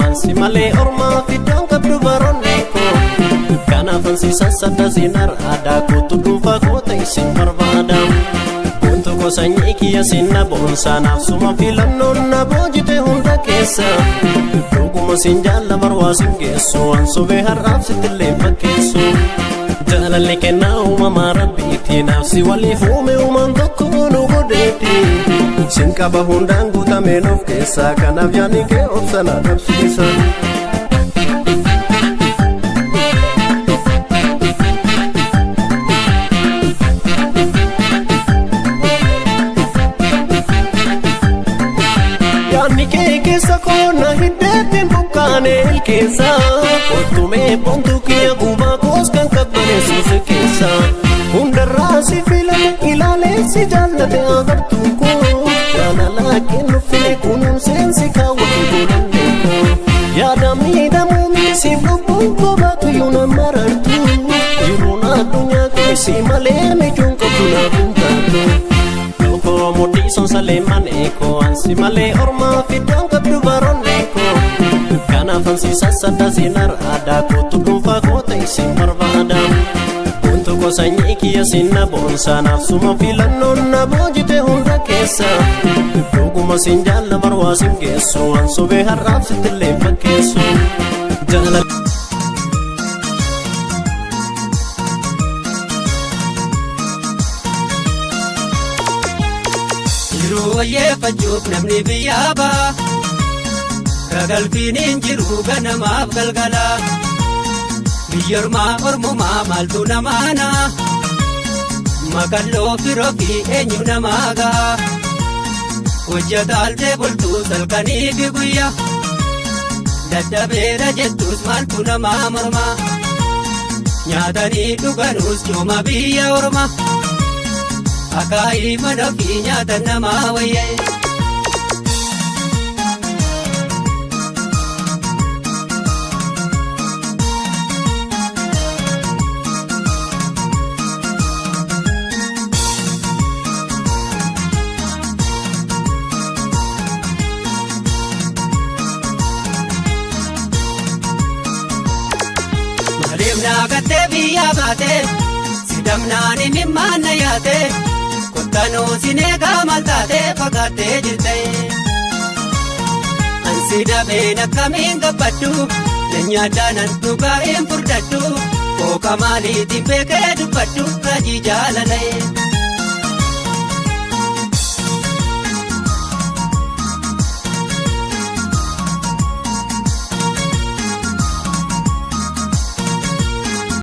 Ansi malee ormaa fiddaan qabdu baroonnee koo kanaaf ansi sassabda sinar aadaa kootu dhuunfaa koota isin barbaada. Wanti gosa kiyya sinna boonsaa naaf suma filannoon na boojite hunda keessa. Dhuguma sin jaalla barwaa sin geessu an sobee har'aaf sittillee fakkeessu. Jaalalli kennaa uumamaa rabbiitti naafsi waliif uume uumaan tokko nu godheetti. Sin qaba hundaan guutameen of keessaa kanaaf yaadni kee obsa na dhabsiisa. Yaadni kee keessa koo na hiddeetti buqqaane ilkeessa. Ottumee boontuu kiyya gubaa koos kan qabbaneessu si keessa. Hundarraa si filate ilaalee si jaallate agartuu koo. Jaalalaa kennu file kunuunseen si kaawwatu godhanne koo. Yaada miidhamuu miti siif lubbuun koo baatu iyyuu na marartu. Jiruun addunyaa kun si malee mijuun qabdu naaf hin taatu. Koo mudhii sonsalee manee koo ansi malee ormaa fiddaan qabdu baroonnee koo kanaaf ansi sassabda sinar aadaa kootu dhuunfaa koota isin barbaada. Wanti gosa kiyya sinna boonsaa naaf suma filannoon na boojite hunda keessa. Dhuguma sin jaalla barwaa sin geessu an sobee har'aaf sittillee fakkeessu. Jaalala. Jiruu wayyeeffachuuf namni biyyaa ba'a. Ragalfiin hin jiru ganamaaf galgala. Biyya ormaa ormumaa maaltu namaana? Makalloo firoo fi eenyu namaa ga'a? Hojjata altee bultuu salkanii fi guyyaa. Dadhabeera jettus maaltu namaa morma? Nyaatanii dhuganuus cooma biyya orma. Akaayii mana ofii nyaatan namaa wayyee. Maaliif naagattee biyyaa baatee sidamnaan imimmaan na yaatee kottanuu sinee maal taatee fagaattee jirte. Ansi dabeen akkamiin gabbadhu nyaadhaan nan dhugaa hin furdadhu kooka maaliitiin beekee dubbadhu raajii jaalala'e.